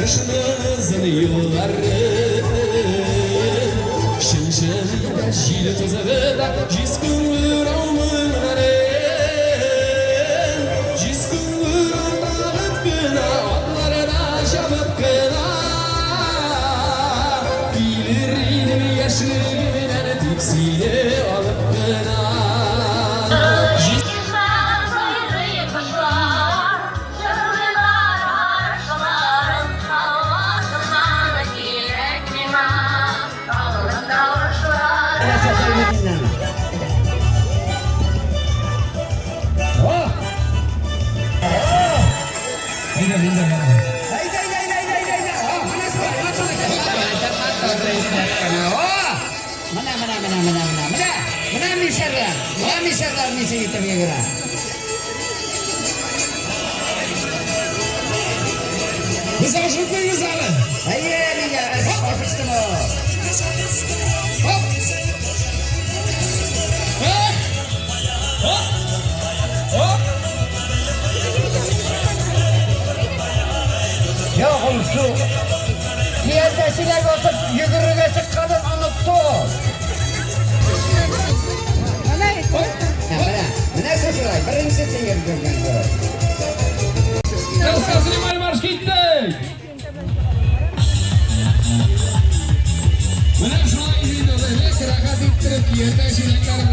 Кышның озын юллары. Чын-чын итә җил тузыгы да Җиз кыңгырау моңнары. Җиз кыңгырау тагып кына, Атларына чабып кына. Килер идем яшьлегемнән, Тик сине алып кына. Менә, менә, менә, менә, менә, менә, менә мишәрләр, менә мишәрләр ничек итеп йөгерә. Без ашыкмыйбыз әле. Әйе, нигә, ашыктым. Хоп! Хоп! Хоп! Хоп! Юк, ул шу көянтә-чиләк асып йөгерергә чыкканын онытты ул. Менә, менә шушылай, беренче тиен биргән кебек. Рассказывай, марш киттек! Менә шулай инде, рәхәт иттереп, көянтә-чиләкләр.